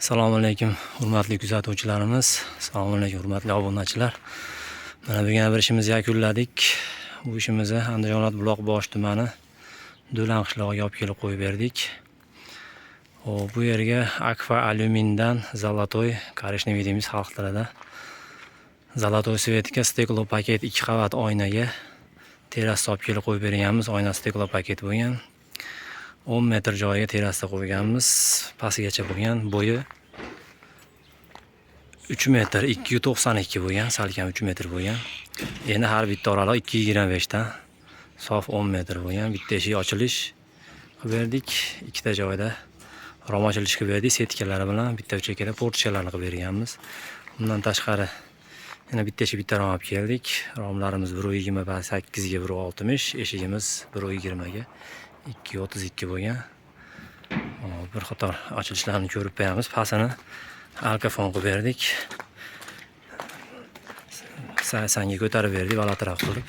Assalomu alaykum, hurmatli kuzatuvchilarimiz. Assalomu alaykum, hurmatli obunachilar. Mana bugun bir ishimizni yakunladik. Bu ishimizni Andijon viloyati Buloqboshi tumani Do'lan qishlog'iga olib kelib qo'yib berdik. Xo'p, bu yerga Akfa alyumindan золотой, коричневый deymiz xalq tilida. Золотой цвет ga стеклопакет 2 qavat oynaga terrasa olib kelib qo'yib berganmiz. Oyna стеклопакет bo'lgan. 10 metr joyiga terrasa qo'yganmiz. Pastigacha bo'lgan. Bo'yi 3 metr 292 bo'lgan, salkam 3 metr bo'lgan. Endi har bitta oraliq 225 dan sof 10 metr bo'lgan. Bitta eshik ochilish qilib berdik. Ikkita joyda rom ochilish qilib berdik setkalari bilan, bitta chekkada форточка larni qilib berganmiz. Undan tashqari yana bitta eshik, bitta rom olib keldik. Romlarimiz 1.28 ga 1.60, eshigimiz 1.20 ga 2.32 bo'lgan. Hop, bir qator ochilishlarni ko'rib qo'yamiz. Pastini arka fon qilib berdik. Sanga ko'tarib berdik, balandroq qilib.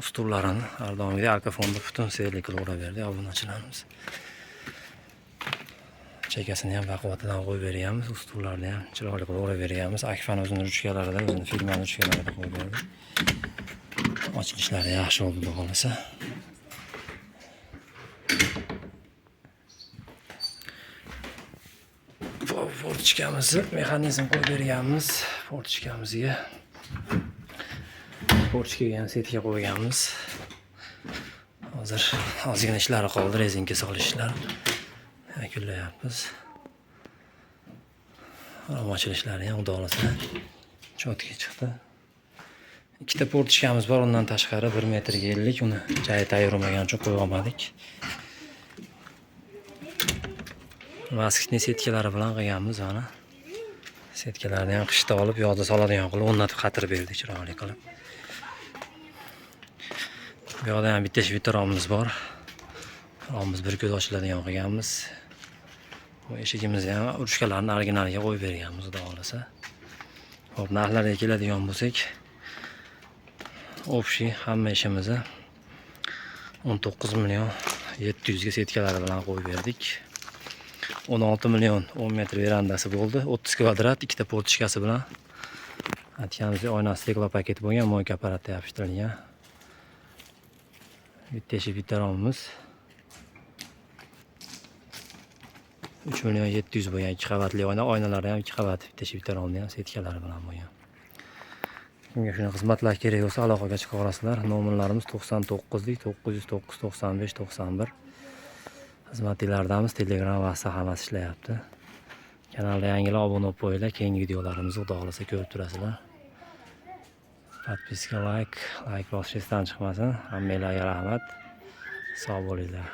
Ustullarini har doimgidek arka fonda butun serlik qilib uraverdik obunachilarimiz. Chekasini ham baquvvatidan qo'yib berganmiz, ustullarni ham chiroyli qilib urab berganmiz. Akfani o'zini ruchkalarida, o'zini firmani ruchkalarida qo'yib berdik. Ochilishlari yaxshi bo'ldi, xudo xohlasa. Форточка mizni mexanizm qo'yib berganmiz. Форточка mizga. Форточка ga ham setka qo'yganmiz. Hozir ozgina ishlari qoldi, rezinka solish ishlari. Yakunlayapmiz. Rom ochilishlari ham xudo xohlasa чётко chiqdi. Ikkita форточка miz bor, undan tashqari 1 metrga 50, uni joyi tayyor bo'lmagani uchun qo'ya olmadik. Москитный setkalari bilan qilganmiz mana. Setkalarni ham qishda olib, yozda soladigan qilib o'rnatib qatirib berdik chiroyli qilib. Bu yoqda ham bitta bitta romimiz bor. Romimiz bir ko'z ochiladigan qilganmiz. Bu eshigimizni ham ruchkalarni originaliga qo'yib berganmiz, xudo xohlasa. Xo'p, narxlarga keladigan bo'lsak, общий hamma ishimizni 19 million 700 ga setkalari bilan qo'yib berdik. 16 million 10 metr verandasi bo'ldi. 30 kvadrat, ikkita форточка si bilan. Aytganimizdek, oynasi стеклопакет bo'lgan, мойка apparatda yopishtirilgan. Bitta eshik, bitta romimiz. 3 million 700 bo'lgan ikki qavatli oyna, oynalari ham ikki qavat, bitta eshik, bitta romni ham setkalari bilan bo'lgan. Kimga shunaqa xizmatlar kerak bo'lsa, aloqaga chiqa olasizlar. Nomerlarimiz 99 909 95 91. Xizmatinglardamiz. Telegram, WhatsApp hammasi ishlayapti. Kanalda yangilar obuna bo'lib qo'yinglar. Keyingi videolarimizni xudo xohlasa ko'rib turasizlar. Подписка, layk bosish esdan chiqmasin. Hammanglarga rahmat. Sog' bo'linglar.